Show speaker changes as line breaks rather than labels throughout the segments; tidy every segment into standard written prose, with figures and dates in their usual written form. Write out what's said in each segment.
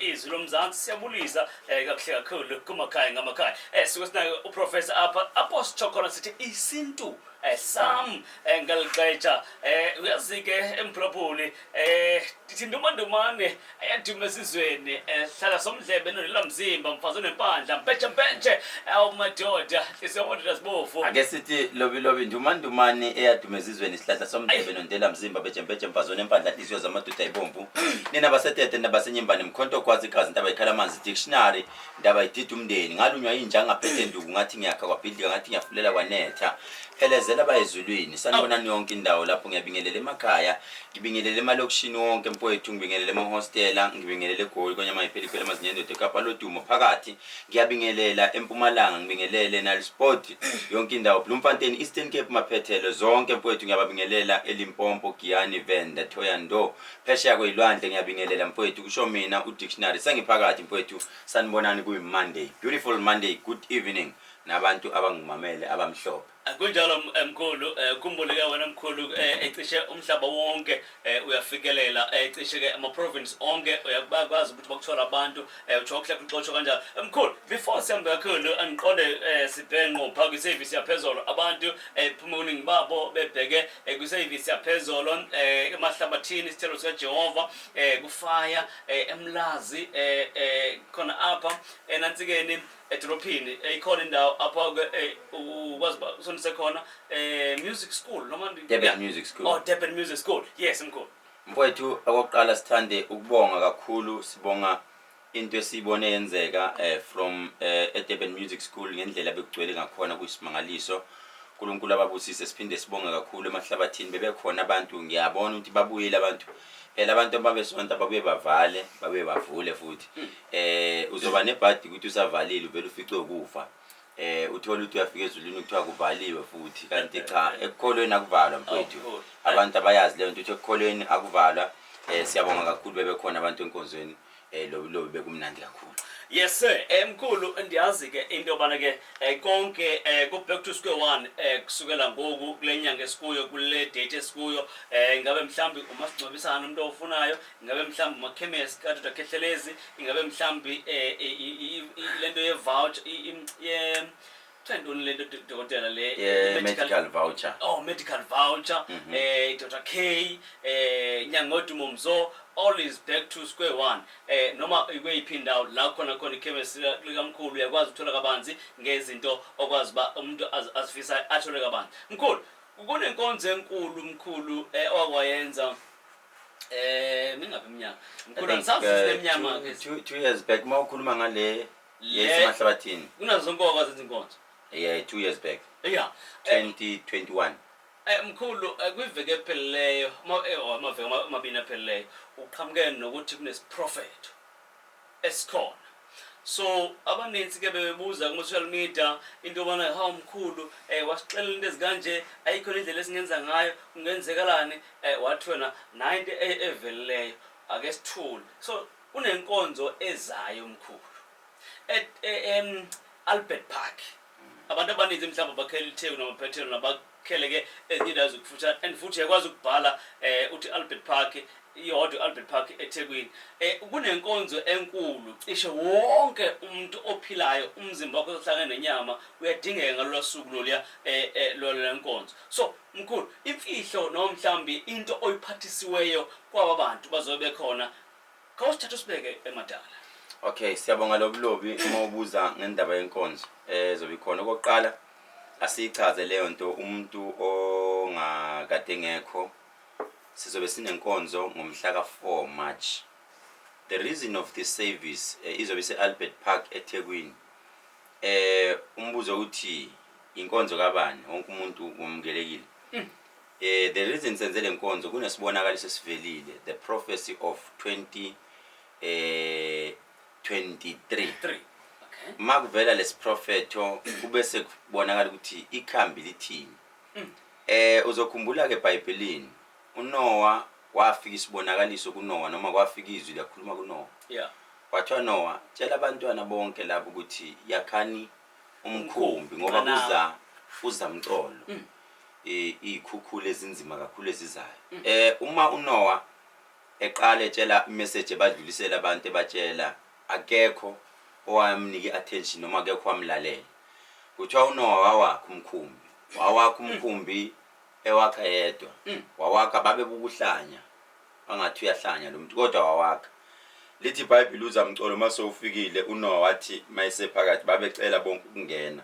Izwi lomzansi siyabulisa kakuhle kakhulu kumakhaya ngamakhaya. Suke sinayo uprofessor apha apho sitsho khona sithi isintu sam ngalixesha uyazi ke emphulaphuli ndithi ndumandumane ayaduma esizweni hlala somdlebe nonela mzimba mfazi onempandla mpetshe mpetshe awu madoda nhliziyo zibovu.
Ake sithi lobi lobi ndumandumane eyaduma ezizweni isihlahla somdlebe nondela mzimba bejembeje mfazi onempandla nhliziyo zamadoda ayibomvu nina basetete nabasenyimbane mkhonto gwazi igazi ntaba ikhala amanzi dictionary ndaba idida umndeni ngalunywa inja ngaphethe nduku ngathi ngiyakha kwabhidlika ngathi ngiyafulela kwanetha phelezela bayezulwini. Sanibonani yonke indawo lapho, ngiyabingelela emakhaya, ngibingelela emalokishini wonke mfowethu, ngibingelela emahostela, ngibingelela eGoli kwanyama iphelipheli amazinyo endoda eKapa lodumo phakathi, ngiyabingelela eMpumalanga, ngibingelele Nelspruit, yonke indawo, Bloemfontein, Eastern Cape, maphethelo zonke mfowethu ngiyababingelela, eLimpopo, Giyani, Venda, Thohoyandou, phesheya kweyilwandle ngiyabingelela mfowethu, kusho mina uDictionary sengiphakathi mfowethu. Sanibonani, kuyi Monday, beautiful Monday, good evening nabantu abangimamele abamhlophe.
Kunjalo mkhulu, khumbule ke wena mkhulu, ecishe umhlaba wonke uyafikelela, cishe ke ama province onke uyakwazi ukuthi bakuthola abantu, utsho kuhle kuxoshwa kanjalo. Mkhulu, before sihambe kakhulu angiqonde sibheke ngqo phaa kwiservice yaphezolo, abantu phuma kuningi babo bebheke kwiservice yaphezolo emahlabathini isithelo sikaJehova kufaya eMlazi khona apha enantsikeni edorophini, ikhona indawo apho ke ukwazi uba usondise khona music school noma
Durban Music School.
Oh, Durban Music School, yes mkhulu.
Mfowethu, okokuqala sithande ukubonga kakhulu, sibonga into esiyibone yenzeka from eDurban Music School ngendlela bekugcwele ngakhona, kuyisimangaliso. uNkulunkulu ababusise. Siphinde sibonge kakhulu emahlabathini, bebekhona abantu, ngiyabona ukuthi babuyile abantu. Phela abantu ababesonta babuye bavale, babuye bavule futhi. Uzoba nebhadi ukuthi usavalile uvele ufice ukufa. Uthola ukuthi uyafika ezulwini kuthiwa kuvaliwe futhi, kanti cha, ekukholweni akuvalwa mfowethu.
Oh,
Abantu abayazi leyo nto ukuthi ekukholweni akuvalwa. Siyabonga kakhulu, bebekhona abantu enkonzweni lobi lobi, bekumnandi kakhulu.
Yes sir, mkhulu, ndiyazi ke into yobana ke konke ku back to square one kusukela ngoku kule nyanga esikuyo, kule date esikuyo, ingabe mhlambi umasingcwabisana umuntu ofunayo, ingabe mhlambi umakhemesi kaDr Khehlelezi, ingabe mhlambi lento ye voucher ye kuthiwa ntoni lento dokotela le?
Ye medical voucher.
Oh, medical voucher, Dr K, Nyangodumo Mzo, all is back to square one. Noma ikweyiphi indawo la khona khona ikhemesi likamkhulu uyakwazi ukuthola kabanzi ngezinto okwazi uba umuntu azifisa athole kabanzi. Mkhulu, kunenkonzo enkulu mkhulu owakwayenza mingaphi iminyaka mkhulu? Angisazi sinemnyama ke.
2 years back uma ukhuluma ngale yesemahlabathini.
Kunazo zonke owakwazi inkonzo.
Yeah, 2 years back. 2021.
Mkhulu, kwiveki ephelileyo oh, amaveki amabini aphelileyo uqhamuke nokuthi kunesiprofetho esikhona, so abaninzi ke bebebuza kuma-social media into yobana hawu mkhulu, wasixelela into ezikanje, ayikho indlela esingenza ngayo, kungenzekalani? Wathi wena nayo into evelileyo, ake sithule. So kunenkonzo ezayo mkhulu at Albert Park. Abantu abaninzi mhlawumbe bakhela iTheku namaphethelo nabakhele ke ezinye indawo ezikufutshane, and futhi uyakwazi ukubhala uthi Albert Park, iyodwa i-Albert Park eThekwini. Kunenkonzo enkulu, cishe wonke umuntu ophilayo umzimba wakho ohlangene nenyama uyadingeka ngalolu suku loluya lwalolu nkonzo. So mkhulu, imfihlo noma mhlawumbi into oyiphathisiweyo kwaba bantu bazobe bekhona, khawusithathe usibeke emadala.
Okay, siyabonga lobulobi uma ubuza ngendaba yenkonzo ezobe ikhona. Okokuqala asiyichaze leyo nto umuntu ongakade ngekho. Sizobe sinenkonzo ngomhla ka-4 March. The reason of this service izobe ise-Albert Park eThekwini. Umbuzo uthi inkonzo kabani? Wonke umuntu wamukelekile. The reason senze le nkonzo, kunesibonakaliso esivelile, the prophecy of 20 23.
3, okay.
Makuvela lesiprofetho kube sekubonakala ukuthi ikhambi lithini. Uzokhumbula ke eBhayibhelini uNoah wafika isibonakaliso kuNoah, noma kwafika izwi lakhuluma kuNoah. Kwathiwa, "Noah, tshela abantwana bonke labo ukuthi yakhani umkhumbi ngoba
Qana.
kuza uzamcolo, izikhukhula ezinzima kakhulu ezizayo." Uma uNoah Eqala etshela imessage ebadlulisela abantu, ebatshela, akekho owamnika i-attention noma akekho wamlalela. Kuthiwa uNoah wawakha umkhumbi, wawakha umkhumbi ewakha yedwa, wawakha babebukuhlanya angathi uyahlanya lo muntu, kodwa wawakha. Lithi iBhayibheli uzamcolo mase ufikile uNoah, wathi mayesephakathi babecela bonke ukungena.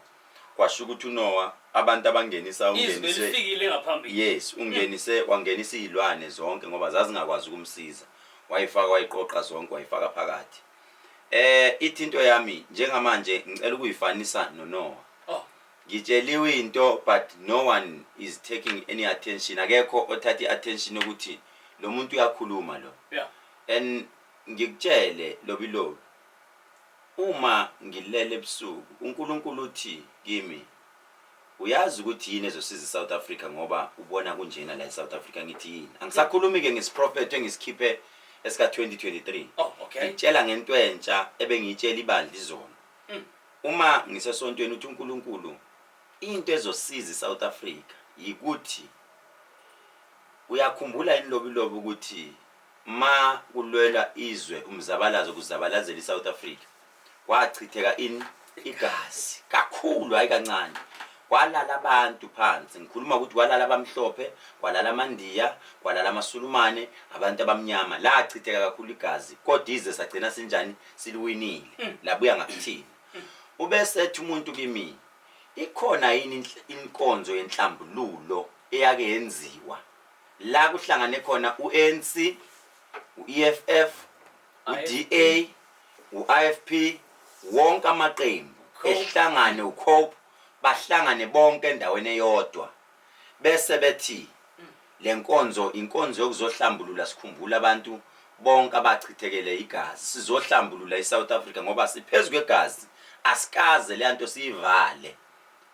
Kwasho ukuthi uNoah abantu abangenisa
Izwi
ungenise
belifikile ngaphambili.
Yes, ungenise, wangenisa izilwane zonke ngoba zazingakwazi ukumsiza. Wayifaka, wayiqoqa zonke, wayifaka phakathi. Ithi into yami njengamanje ngicela ukuyifanisa noNoah. Ngitsheliwe into but no one is taking any attention. Akekho othatha i-attention ukuthi lo muntu uyakhuluma lo. And ngikutshele lobi lobi, uma ngilele ebusuku uNkulunkulu uthi kimi, uyazi ukuthi yini ezosiza iSouth Africa ngoba ubona kunjena la eSouth Africa? Ngithi yini? Angisakhulumi ke ngesiprofetho engisikhiphe esika 2023.
Oh, okay.
Ngitshela ngento entsha ebengiyitshela ibandla izolo. Uma ngisesontweni uthi uNkulunkulu into ezosiza iSouth Africa yikuthi, uyakhumbula yini lobi lobi ukuthi ma kulwelwa izwe, umzabalazo, kuzabalazela iSouth Africa, kwachitheka ini? Igazi kakhulu, hayi kancane. Kwalala abantu phansi, ngikhuluma ukuthi kwalala abamhlophe, kwalala amaNdiya, kwalala amaSulumane, abantu abamnyama, lachitheka kakhulu igazi, kodwa ize sagcina sinjani? Siliwinile, labuya ngakuthini. Ubese ethi umuntu kimi, ikhona yini inkonzo yenhlambululo eyake yenziwa la kuhlangane khona uANC, uEFF, uDA, uIFP, wonke amaqembu ehlangane, uCope, bahlangane bonke endaweni eyodwa bese bethi lenkonzo inkonzo yokuzohlambulula, sikhumbula abantu bonke abachithekele igazi, sizohlambulula iSouth Africa ngoba siphezulu kwegazi, asikaze le nto siyivale,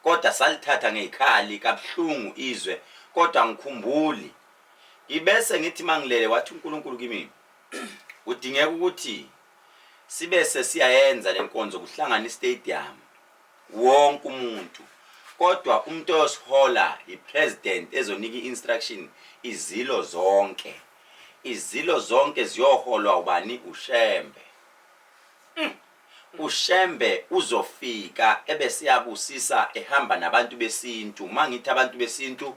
kodwa salithatha ngezikhali kabuhlungu izwe, kodwa ngikhumbuli. Ibese ngithi mangilele, wathi uNkulunkulu kimi kudingeka ukuthi sibe sesiyayenza lenkonzo, kuhlangana istadium wonke umuntu, kodwa umuntu oyosihola ipresident ezonika i-instruction izilo zonke, izilo zonke ziyoholwa ubani? UShembe. UShembe uzofika ebesiyabusisa ehamba nabantu besintu. Mangithi abantu besintu,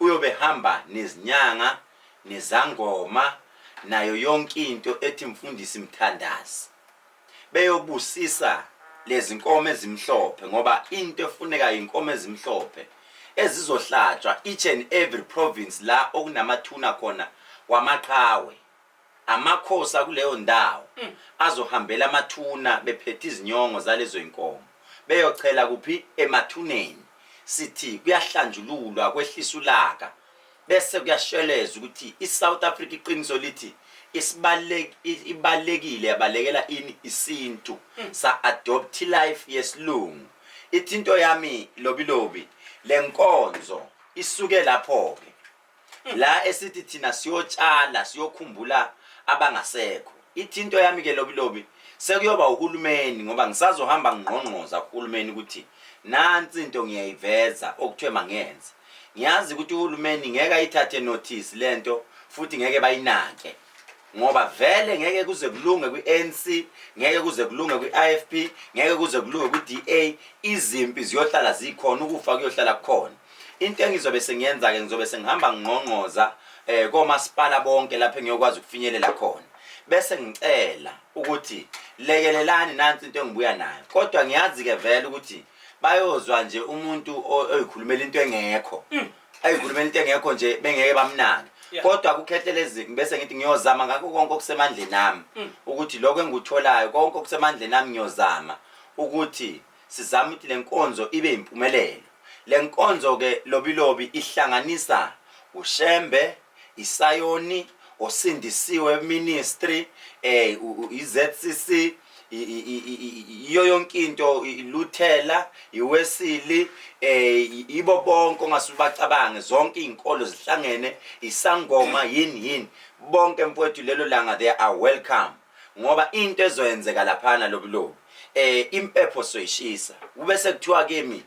uyobe hamba nezinyanga nezangoma nayo yonke into ethi mfundisi mthandazi, beyobusisa lezi nkomo ezimhlophe, ngoba into efuneka inkomo ezimhlophe ezizohlatshwa each and every province la okunamathuna khona wamaqhawe, amakhosi akuleyo ndawo azohambela amathuna bephethe izinyongo zalezo inkomo, beyochela kuphi? Emathuneni. Sithi kuyahlanjululwa, kwehlisa ulaka, bese kuyasheleza ukuthi iSouth Africa, iqiniso lithi ibalekile, yabalekela ini? Isintu, sa adopt life yesilungu. Ithi into yami lobi lobi, lenkonzo isuke lapho ke la esithi thina siyotshala, siyokhumbula abangasekho. Ithi into yami ke lobi lobi, sekuyoba uhulumeni, ngoba ngisazohamba ngingqongqoza kuhulumeni ukuthi nansi into ngiyayiveza okuthiwe mangenze. Ngiyazi ukuthi uhulumeni ngeke ayithathe notice lento, futhi ngeke bayinake, ngoba vele ngeke kuze kulunge kwi-ANC, ngeke kuze kulunge kwi-IFP, ngeke kuze kulunge kwi-DA. Izimpi ziyohlala zikhona, ukufa kuyohlala kukhona. Into engizobe sengiyenza-ke, ngizobe sengihamba ngingqongqoza komasipala bonke lapho engiyokwazi ukufinyelela khona, bese ngicela ukuthi lekelelani, nansi into engibuya nayo. Kodwa ngiyazi-ke vele ukuthi bayozwa nje umuntu oyikhulumela into engekho, ayikhulumela into engekho nje, bengeke bamnake. Kodwa kuKhehlelezi bese ngithi ngiyozama ngakho konke okusemandleni ami ukuthi lokho engikutholayo, konke okusemandleni ami ngiyozama ukuthi sizame ukuthi lenkonzo ibe impumelelo. Lenkonzo ke lobi lobi ihlanganisa uShembe, iSayoni, osindisiwe ministry, iZCC, iyo yonke into, iLuthela, iWesili, ibo bonke ongasubacabange, zonke izinkolo zihlangene, isangoma, yini yini, bonke mfowethu lelo langa they are welcome, ngoba into ezoyenzeka laphana lobi lobi, impepho soyishisa. Kube sekuthiwa kimi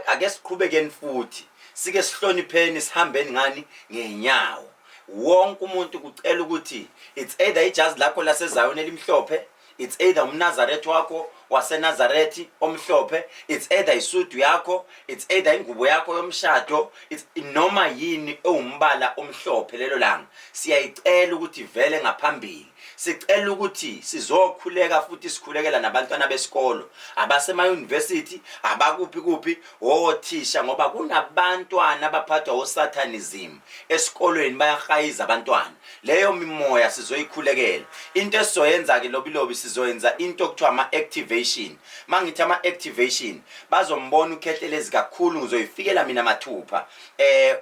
ake siqhubekeni futhi sike sihlonipheni, sihambeni ngani? Ngenyawo. Wonke umuntu kucela ukuthi it's either ijazi lakho laseZayoni elimhlophe, it's either umNazaretha wakho waseNazarethi omhlophe, it's either isudu yakho, it's either ingubo yakho yomshado, it's noma yini ewumbala omhlophe lelo langa. Siyayicela ukuthi vele ngaphambili. Sicela ukuthi sizokhuleka futhi sikhulekela nabantwana besikolo abasema-university, abakuphi kuphi, othisha, ngoba kunabantwana abaphathwa osathanism esikolweni, bayahayiza abantwana. Leyo mimoya sizoyikhulekela. Into esizoyenza-ke lobilobi, sizoyenza into okuthiwa ama-activation. Mangithi ama-activation, bazombona uKhehlelezi kakhulu, ngizoyifikela mina mathupha.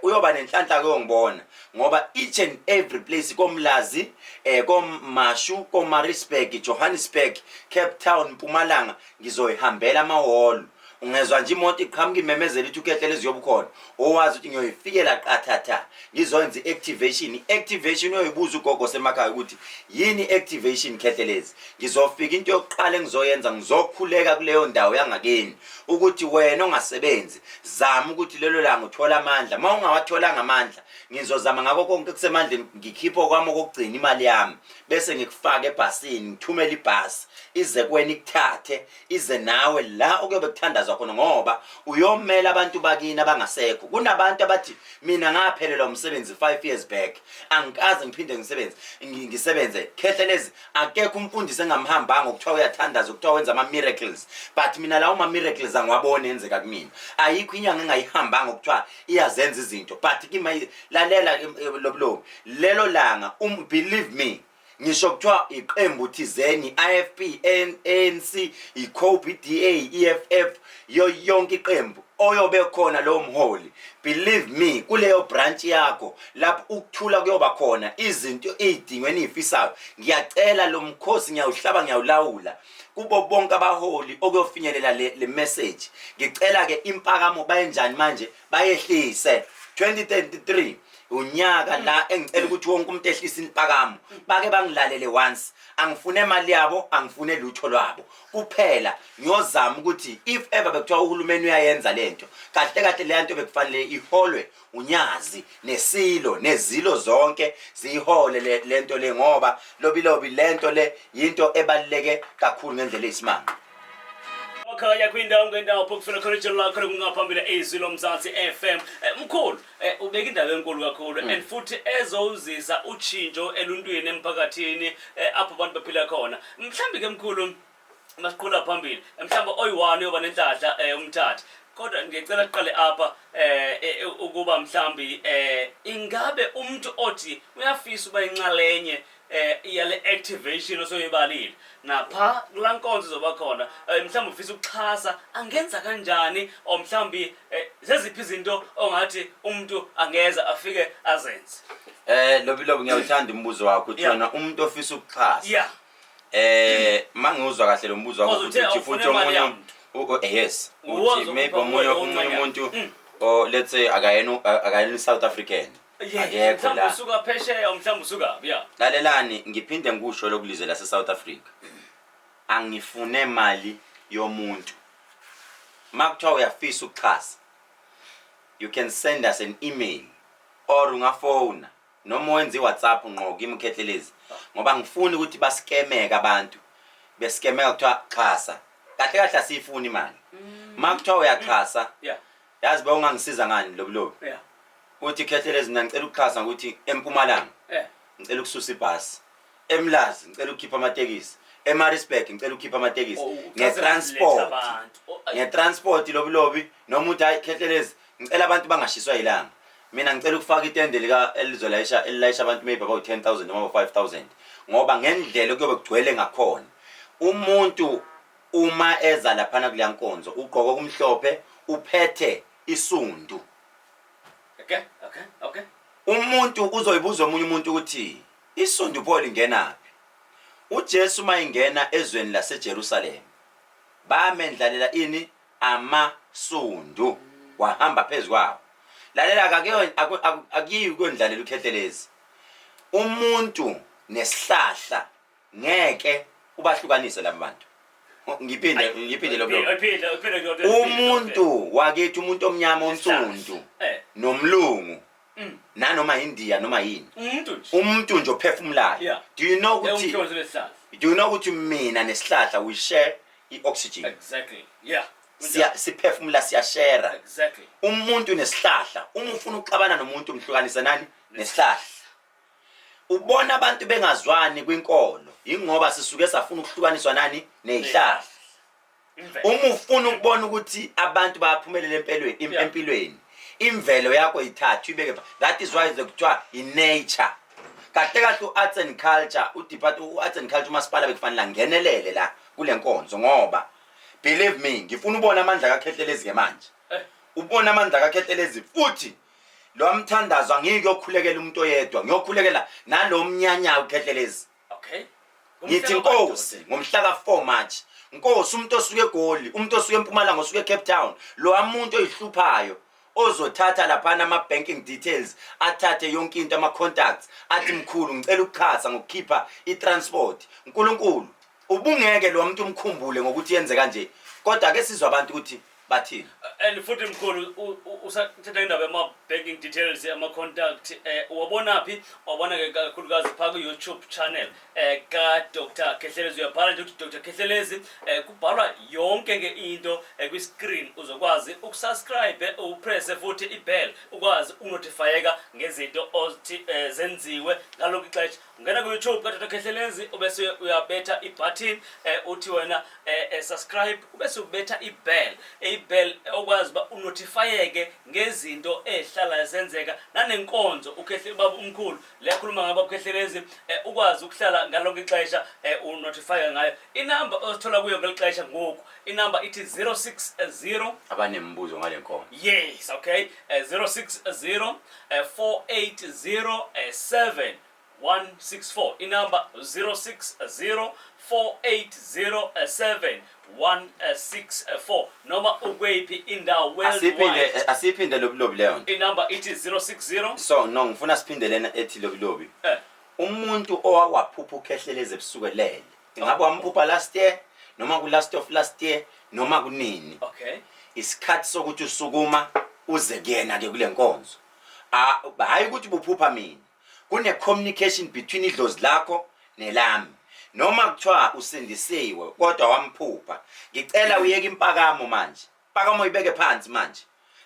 Uyoba nenhlanhla kuyongibona, ngoba each and every place, koMlazi, koMashu, koMaritzburg, Johannesburg, Cape Town, Mpumalanga, ngizoyihambela amahholo. Ungezwa nje imoto iqhamuka imemezela ithi uKhehlelezi uyobe ukhona, owazi ukuthi ngiyoyifikela qathatha, ngizoyenza i-activation. I-activation uyoyibuza ugogo semakhaya ukuthi yini i-activation, Khehlelezi. Ngizofika, into yokuqala engizoyenza, ngizokhuleka kuleyo ndawo yangakini ukuthi wena ongasebenzi, zama ukuthi lelo langa uthole amandla. Uma ungawatholanga amandla, ngizozama ngakho konke kusemandleni, ngikhiphe okwami okokugcina, imali yami, bese ngikufake ebhasini, ngithumele ibhasi ize kuwena, ikuthathe ize nawe la okuyobe kuthandazwa khona, ngoba uyomela abantu bakini abangasekho. Kunabantu abathi mina ngaphelelwa umsebenzi 5 years back, angikaze ngiphinde ngisebenze, ngisebenze. Khehlelezi, akekho umfundisi engamhambanga okuthiwa uyathandaza, okuthiwa wenza ama-miracles, but mina lawo ma-miracles angiwaboni enzeka kumina. Ayikho inyanga engayihambanga okuthiwa iyazenza izinto, but kimi, lalela, lobulobi, lelo langa, believe me, ngisho kuthiwa iqembu thizeni, i-IFP, ANC, i-COPE, i-DA, EFF, yo yonke iqembu oyobe khona lowo mholi, believe me, kuleyo branch yakho lapho ukuthula kuyoba khona, izinto ey'dingo eniyifisayo. Ngiyacela, lo mkhosi ngiyawuhlaba, ngiyawulawula kubo bonke abaholi okuyofinyelela le message. Ngicela ke impakamo bayenjani manje, bayehlise. 2033 unyaka la engicela ukuthi wonke umuntu ehlise impakamo, bake bangilalele once. Angifune imali yabo, angifune lutho lwabo kuphela. Ngiyozama ukuthi if ever bekuthiwa uhulumeni uyayenza lento, kahle kahle leya nto bekufanele iholwe unyazi nesilo, nezilo zonke ziyihole lento le, ngoba lobilobi, lento le yinto ebaluleke kakhulu ngendlela eyisimanga.
Makhaya, kwindawo ngendawo pho kufela khona ijelo lakho kungaphambili, Izwi Lomzansi FM. Mkhulu, ubeka indaba enkulu kakhulu and futhi ezowuzisa utshintsho eluntwini, emphakathini, apho abantu baphila khona. Mhlambi ke mkhulu, masiqhula phambili, mhlawumbe oyi-one uyoba nenhlanhla, umthathe, kodwa ngiyacela siqale apha, ukuba mhlambi ingabe umuntu othi uyafisa uba inxalenye yale activation osoyibalile napha kulaa nkonzo izoba khona, mhlawumbe ufisa ukuxhasa, angenza kanjani, or mhlawumbi zeziphi izinto ongathi umuntu angeza afike azenze?
Lobilobi, ngiyawuthanda umbuzo wakho uthi wena umuntu ofisa ukuxhasa. Mangizwa kahle lo mbuzo wakho,
Because
futhi
uthe
uthi futhi
awufune imali
omunye
yamuntu.
Yes,
Uwazi
uthi maybe
ukuba
omunye
uwe
omunye
oncanyana.
umuntu or let's say akayena South African, akekho
Mhlawumbe
la.
usuka phesheya, mhlawumbe usuka, yeah.
Lalelani, ngiphinde ngikusho lokulizwe lase South Africa, angifune mali yomuntu. Makuthiwa uyafisa ukuxhasa, you can send us an email or ungafona noma wenze iWhatsApp ngqo kimi Khehlelezi, ngoba ngifuni ukuthi baskemeke abantu, beskemeka kuthiwa xhasa. Kahle kahle asiyifuni imali. Makuthiwa uyaxhasa, yazi ba ungangisiza ngani lobulobi, uthi Khehlelezi, mina ngicela ukuxhasa ukuthi eMpumalanga ngicela ukususa ibhasi, eMlazi ngicela ukukhipha amatekisi, eMaritzburg ngicela ukukhipha amatekisi.
Oh, uchaze
Nge-transport.
abantu. Oh, ay.
Nge-transport lobulobi, noma uthi hayi Khehlelezi, ngicela abantu bangashiswa yilanga, mina ngicela ukufaka itende lika elizolayisha, elilayisha abantu maybe about 10,000 noma 5000, ngoba ngendlela okuyobe kugcwele ngakhona, umuntu uma eza laphana kuleya nkonzo ugqoka okumhlophe, uphethe isundu. Umuntu uzoyibuza omunye umuntu ukuthi isundu pho lingenaphi? UJesu mayingena ezweni laseJerusalem, bamendlalela ini? Amasundu, wahamba phezu kwawo. Lalela, akuyiyo ukuyondlalela uKhehlelezi. Umuntu nesihlahla ngeke ubahlukanise laba bantu. Ngiphinde lo
Uphinde, uphinde.
Umuntu wakithi, umuntu omnyama, onsundu, nomlungu. Nanoma India noma yini.
Umuntu nje.
Umuntu nje ophefumulayo. Do you know ukuthi
Ewumhlonzi lesihlahla.
Do you know ukuthi mina nesihlahla we share i-oxygen?
Exactly. Yeah.
Siya siphefumula, siyashare. Umuntu nesihlahla, uma ufuna ukuxabana nomuntu umhlukanisa nani? Nesihlahla. Ubona abantu bengazwani kwinkolo ingoba sisuke safuna ukuhlukaniswa nani? Nezihlahla.
Imvelo.
Uma ufuna ukubona ukuthi abantu bayaphumelela empelweni empilweni, imvelo yakho ithathu ibeke that is why kuthiwa i-nature. Kahle kahle u-arts and culture, u-arts and culture, umasipala bekufanele angenelele la kule nkonzo, ngoba believe me, ngifuna ubona amandla kaKhehlelezi ke manje. Ubona amandla kaKhehlelezi futhi lo mthandazo angike yokhulekela umuntu oyedwa, ngiyokhulekela nalo mnyanya uKhehlelezi. Ngithi Nkosi, ngomhla ka-4 March, Nkosi, umuntu osuke eGoli, umuntu osuke eMpumalanga, osuke eCape Town, lo muntu oyihluphayo ozothatha laphana ama-banking details, athathe yonke into, ama-contacts, athi mkhulu ngicela ukuchasa ngokukhipha i-transport, uNkulunkulu ubungeke lo muntu umkhumbule ngokuthi yenze kanje. Kodwa ke sizwe abantu ukuthi bathini.
And futhi mkhulu, usathetha indaba yama-banking details, ama-contact, uwabona phi? Wabona ke kakhulukazi phaa ku-YouTube channel ka-Dr Khehlelezi. Uyabhala nje ukuthi Dr Khehlelezi, kubhalwa yonke ke into kwi-screen. Uzokwazi ukusubscribe, upresse futhi ibell, ukwazi ukunotifyeka ngezinto othi zenziwe ngalokhu ixesha. Ungena ku-YouTube ka-Dr Khehlelezi, ubese uyabetha ibutton, uthi wena subscribe, ubese ubetha ibell, ibell okwazi uba unotifyeke ngezinto ezihlala zenzeka nanenkonzo ukhehle baba umkhulu leyakhuluma ngabo uKhehlelezi, ukwazi ukuhlala ngalonke ixesha unotifyeka ngayo. Inamba osithola kuyo ngeli xesha ngoku, inamba ithi 060.
Abanemibuzo ngale nkonzo.
Yes, okay, 060 480 7164. Inamba 060 480 7164, noma ukweyiphi indawo
Asiphinde.
worldwide.
Asiphinde lobilobi leyo nto.
Inamba ithi 060.
So no, ngifuna siphinde lena ethi lobilobi. Umuntu owawaphupha uKhehlelezi ebusuku elele, ingabe wamphupha last year noma ku-last of last year noma kunini, isikhathi sokuthi usukuma uze kuyena ke kule nkonzo. Ah, hayi ukuthi buphupha mina, kune communication between idlozi lakho nelami. Noma kuthiwa usindisiwe kodwa wamphupha, ngicela uyeke impakamo manje, impakamo ibeke phansi manje.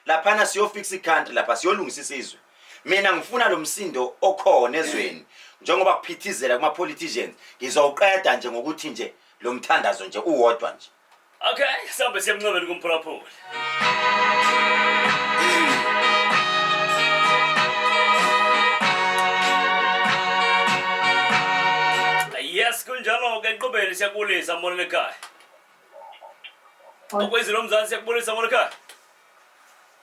Laphana siyofix i-country, lapha siyolungisa isizwe. Mina ngifuna lo msindo okhona ezweni njengoba kuphithizela kuma-politicians, ngizowuqeda nje ngokuthi nje lo mthandazo nje uwodwa nje.
Okay, sihambe siye emnxebeni kumphulaphuli. Yes, kunjalo ke enkqubeni. Siyakubulisa, molweni ekhaya. Ukwezi lo Mzansi, siyakubulisa, molweni ekhaya.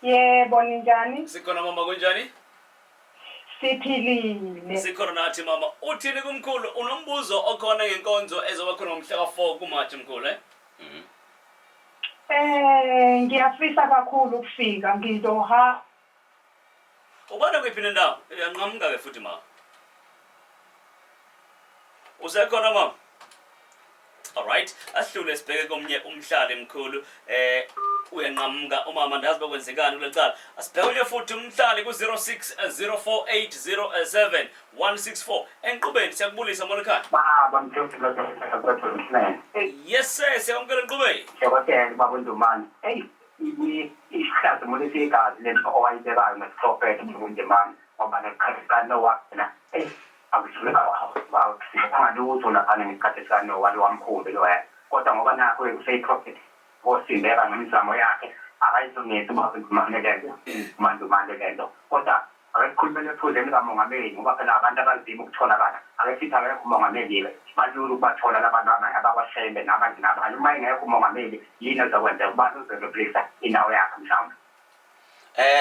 Yebo, ninjani?
Sikhona mama, kunjani?
Siphilile.
Sikhona nathi mama. Uthini kumkhulu? Unombuzo okhona ngenkonzo ezoba khona ngomhla ka-4 kuMarch, mkhulu, eh?
Ngiyafisa kakhulu ukufika, ngizoha
Ubona kwiphi nendawo? Uyanqamuka ke futhi mama. Usekhona mama? Alright, asihlule sibheke komnye umhlali mkhulu. Uyanqamuka umama, ndazi bakwenzekani kule cala. Asibheke nje futhi umhlali ku 0604807164. Enqubeni, siyakubulisa, molo ekhaya.
Baba Mthembu.
Yes sir, siyamukela enqubeni.
Dokotela, baba uNdumane. Eyi, isihlazimulo igazi lento owayibekayo ngesiprofetho, baba uNdumane, ngoba ngesikhathi sikaNowa phela, eyi, akusihlanga lutho laphana ngesikhathi sikaNowa lo wamkhumbi loya. Kodwa ngoba nakho useyiprofethi osimbeka ngemizamo yakhe, akayilungisi ubaba uNdumane lento, uMandumane lento. Kodwa ake sikhulumele ephuzeni kamongameli, ngoba phela abantu abanzima ukutholakala. Ake sithi akekho umongameli-ke, balula ukubathola labantu abakwaShembe nabanye nabanye. Uma engekho umongameli, yini ezokwenzeka? Ubani ozoreplace indawo yakhe mhlawumbe?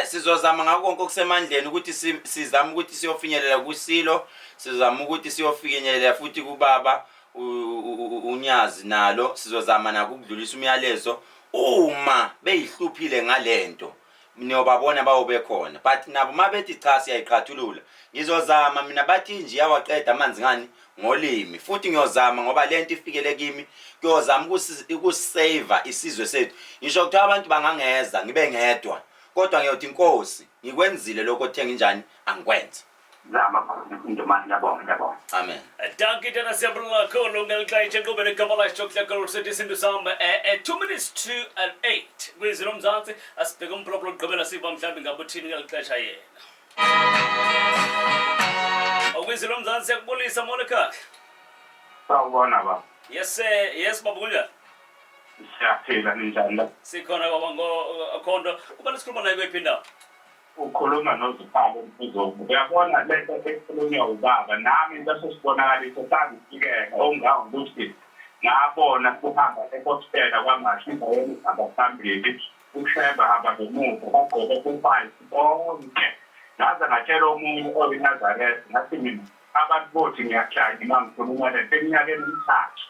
Sizozama ngakho konke okusemandleni ukuthi sizame ukuthi siyofinyelela kusilo, sizama ukuthi siyofinyelela futhi kubaba uNyazi nalo, sizozama nako ukudlulisa umyalezo. Uma beyihluphile ngalento niyobabona bawobe khona, but nabo uma bethi cha siyayiqhathulula, ngizozama mina. Bathi nje iyawaqeda amanzi ngani ngolimi, futhi ngiyozama ngoba lento ifikele kimi, kuyozama ukusave isizwe sethu. Ngisho kuthiwa abantu bangangeza ngibe ngedwa. Kodwa ngiyothi, Nkosi, ngikwenzile lokho othe nginjani angikwenze.
Zama Ndumane, ngiyabonga, ngiyabonga.
Amen.
Dankie tata, siyabonga kakhulu ngelixesha enkqubeni igama lakho sithi isintu sam 2 minutes to 8 kwizwi loMzantsi. Asibheke umphulaphula okugqibela, siva mhlawumbi ngabe uthini ngeli xesha yena. Okwizwi loMzantsi, siyakubulisa, molo ekhaya.
Sawubona, baba.
Yes, yes baba, kunjani?
Siyaphila, ninjani la?
Sikhona baba, ngokhonto kubani sikhuluma naye, kweyiphi indawo?
Ukhuluma noZikhalo Mfuzongo. Uyabona lento ekhulunywa ubaba, nami leso sibonakaliso sangifikela ongangokuthi ngabona kuhamba ehostela kwaMashu, endaweni ihamba phambili, uShembe hamba ngemuva, bagqoke u-white bonke. Ngaze ngatshela omunye oyiNazaretha, ngathi mina abantu bothi ngiyahlanya uma ngikhuluma lento eminyakeni emithathu.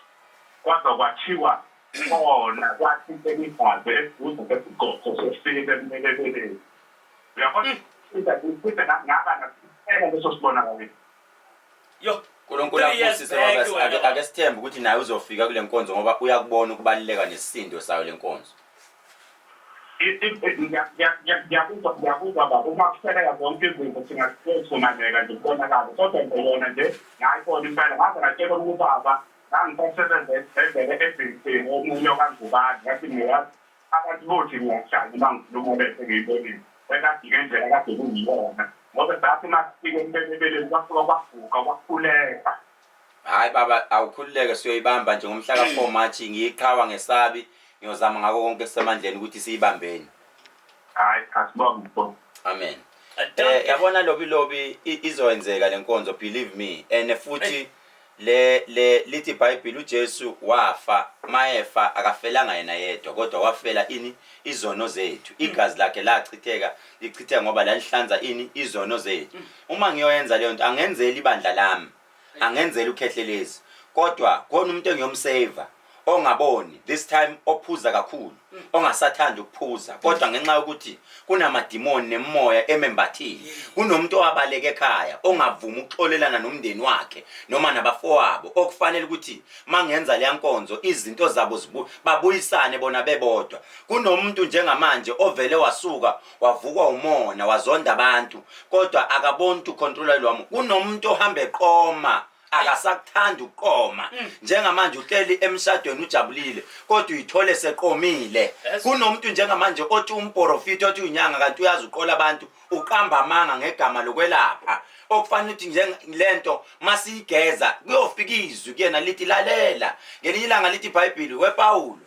Kodwa kwathiwa khona kwathi emibhazo eduze kwesigodlo sesilo emnelebeleni. Uyabona, futhi ngaba nasicela leso sibonakaliso.
Yo.
UNkulunkulu akubusise baba. Ake sithembe ukuthi naye uzofika kule nkonzo ngoba uyakubona ukubaluleka nesisindo sayo le nkonzo.
Ngiyakuzwa, ngiyakuzwa baba. Uma kuhleleka zonke izinto singaxhumaneka nje kubonakale, kodwa nje yona nje ngayibona impela. Ngaze ngatshela ubaba, ngangisasebenza esibhedlela eBhilitini, omunye okaNgubane, ngathi ngiyazi abantu bothi ngiyahlanya uma ngikhuluma lento engiyibonile ekade ngendlela kade kuyiyona, ngoba sathi uma sifika embelebeleni kwafika kwaguqa kwakhuleka.
Hayi baba, awukhululeke, siyoyibamba nje ngomhla ka-4 March. Ngiyiqhawa ngesabi, ngiyozama ngako konke esisemandleni ukuthi siyibambeni.
Hayi, asibonge mfo.
Amen. Yabona lobi lobi, izoyenzeka lenkonzo, believe me. And futhi le lithi iBhayibheli, uJesu wafa, mayefa akafelanga yena yedwa, kodwa wafela ini? Izono zethu. Igazi lakhe lachitheka, lichitheka ngoba lalihlanza ini? Izono zethu. Uma ngiyoyenza leyo nto, angenzeli ibandla lami, angenzeli uKhehlelezi, kodwa khona umuntu engiyomsave ongaboni this time, ophuza kakhulu, ongasathandi ukuphuza, kodwa ngenxa yokuthi kunamadimoni nemoya emembathile. Kunomuntu owabaleka ekhaya, ongavumi ukuxolelana nomndeni wakhe noma nabafowabo, okufanele ukuthi mangenza leya nkonzo izinto zabo babuyisane bona bebodwa. Kunomuntu njengamanje ovele wasuka wavukwa umona, wazonda abantu, kodwa akaboni ukuthi ucontrola lwami. Kunomuntu ohamba eqoma, akasakuthanda ukuqoma njengamanje, uhleli emshadweni ujabulile, kodwa uyithole seqomile. Kunomuntu njengamanje othi umprofiti, othi uyinyanga, kanti uyazi uqola abantu, uqamba amanga ngegama lokwelapha, okufanele ukuthi njengalento masiyigeza kuyofika izwi kuyena lithi lalela. Ngelinye ilanga lithi iBhayibheli, wePawulu,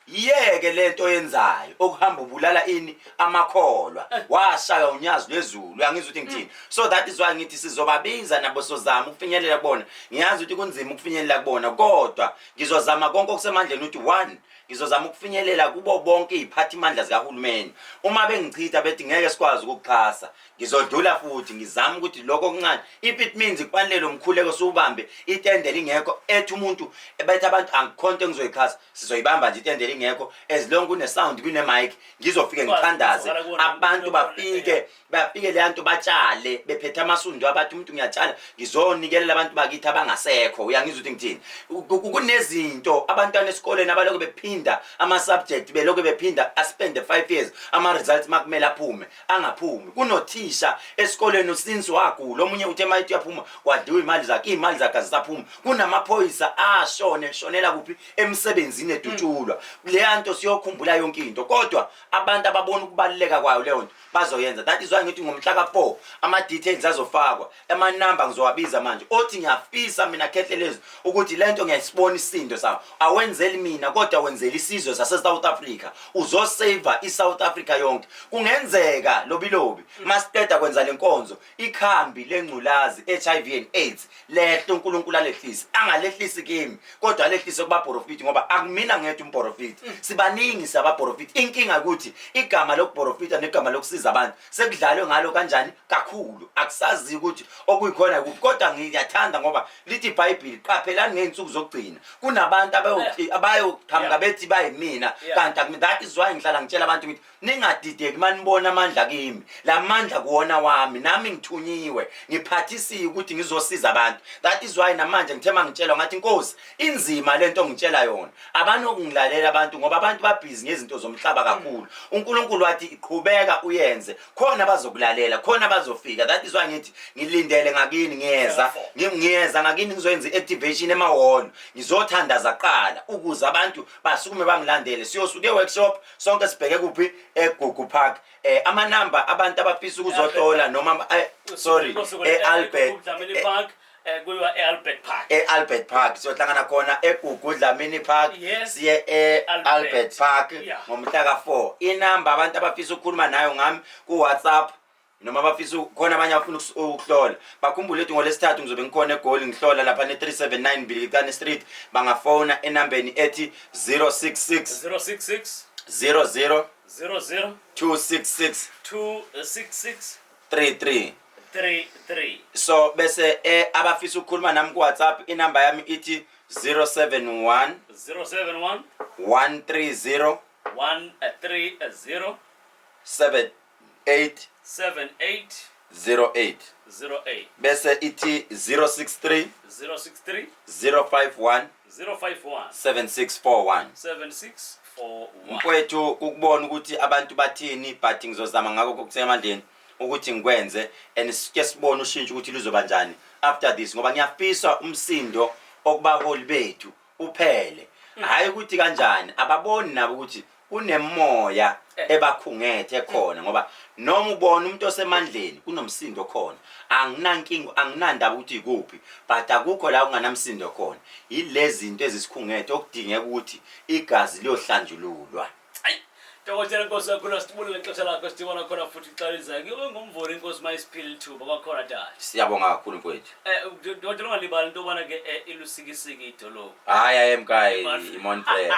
yeke lento oyenzayo okuhamba ubulala ini? Amakholwa. Washaywa unyazi lwezulu. Uyangizwa ukuthi ngithini? So that is why ngithi sizobabiza nabo, sozama ukufinyelela kubona. Ngiyazi ukuthi kunzima ukufinyelela kubona, kodwa ngizozama konke okusemandleni ukuthi one, ngizozama ukufinyelela kubo bonke iy'phathimandla zikahulumeni. Uma bengichitha bethi ngeke sikwazi ukukuxhasa, ngizodlula futhi ngizame ukuthi lokho okuncane, if it means kufanele lo mkhuleko siwubambe itende lingekho, ethi umuntu bethi abantu angikhonto engizoyixhasa, sizoyibamba nje itende lingekho, as long kune-sound, kune-mic, ngizofike ngithandaze.
Kuzwakala kuwona
abantu
umuntu.
Bafike leya nto, batshale bephethe amasundu, abathi umuntu ngiyatshala, ngizonikelela abantu bakithi abangasekho. Uyangizwa ukuthi ngithini? Kunezinto abantwana esikoleni abalokhu bephinda ama-subject, belokhu bephinda, aspende 5 years, ama-results makumele aphume angaphumi. Kunothisha esikoleni since wagula, omunye uthe mayithi uyaphuma kwadliwa iy'mali zakhe, iy'mali zakhe azisaphumi. Kunamaphoyisa ashone shonela kuphi? Emsebenzini, edutshulwa. Leya nto siyokhumbula yonke into, kodwa abantu ababona ukubaluleka kwayo leyo nto bazoyenza. That is why ngithi ngomhla ka-4 ama-details azofakwa, amanamba ngizowabiza manje. Othi ngiyafisa mina Khehlelezi ukuthi le nto ngiyayisibona isindo sawo, awenzeli mina kodwa wenzela isizwe sase-South Africa, uzoseva i-South Africa yonke. Kungenzeka lobilobi masiqeda kwenza le nkonzo, ikhambi lengculazi, HIV and AIDS, lehle, uNkulunkulu alehlise, angalehlisi kimi kodwa alehlise kubaprofiti, ngoba akumina ngedwa umprofiti, sibaningi sabaprofiti. Inkinga ukuthi igama lokuprofita negama lokusiza abantu sekudlalwe ngalo kanjani kakhulu, akusazi ukuthi okuyikhona kuphi. Kodwa ngiyathanda ngoba lithi iBhayibheli, qaphelani ngey'nsuku zokugcina kunabantu abayoqhamuka bethi bayimina, kanti akumi. That is why ngihlala ngitshela abantu ngithi ningadideki manibona amandla kimi, la mandla kuwona wami, nami ngithunyiwe, ngiphathisiwe ukuthi ngizosiza abantu. That is why namanje ngithe mangitshelwa ngathi, Nkosi, inzima lento ongitshela yona, abanokungilalela abantu. abantu, ngoba abantu babhizi ngezinto zomhlaba kakhulu. UNkulunkulu wathi qhubeka uyenze, khona bazokulalela, khona bazofika. That is why ngithi ngilindele ngakini, ngiyeza, ngiyeza ngakini, ngizoyenza i-activation emahholo, ngizothandaza kuqala ukuze abantu basukume bangilandele. Siyosuka e-workshop sonke sibheke kuphi? EGugu Park. Amanamba abantu abafisa ukuzohlola noma sorry, e-Albert
Dlamini Park, kuyiwa e-Albert Park.
E-Albert Park siyohlangana khona, eGugu Dlamini Park. Siye
Albert.
E-Albert Park ngomhla ka-4. Inamba abantu abafisa ukukhuluma nayo ngami ku-WhatsApp noma abafisa khona abanye abafuna ukuhlola, bakhumbule ukuthi ngolwesithathu ngizobe ngikhona eGoli, ngihlola lapha ne-379 Bilikane Street. Bangafona enambeni ethi 066
066
00
00
266
266
33.
33.
So bese abafisa ukukhuluma nami ku-WhatsApp, inamba yami ithi 071
071
130
130
78
78
08.
08.
Bese ithi 063
063
051
051
7641.
7641.
Mfowethu, ukubona ukuthi abantu bathini, but ngizozama ngakho kokusemandleni ukuthi ngikwenze and sike sibone ushintsho ukuthi luzoba njani after this, ngoba ngiyafisa umsindo okubaholi bethu uphele. Hhayi ukuthi kanjani ababoni nabo ukuthi kunemoya ebakhungethe khona, ngoba noma ubona umuntu osemandleni kunomsindo khona. Anginankinga, anginandaba ukuthi ikuphi, but akukho la kunganamsindo khona. Yilezi zinto ezisikhungethe okudingeka ukuthi igazi liyohlanjululwa.
Ayi, dokotela, inkosi kakhulu, sibulele ixesha lakho. Sidibana khona futhi xa lizayo, kuyobe ngumvuri. Inkosi mayisiphile ithuba kwakhona, dade.
Siyabonga kakhulu, mfowethu.
Dokotela, ungalibali into yobana ke ilusikisiki idolophu.
Hayi, ayemkayi.
Imon-
Imonfrere.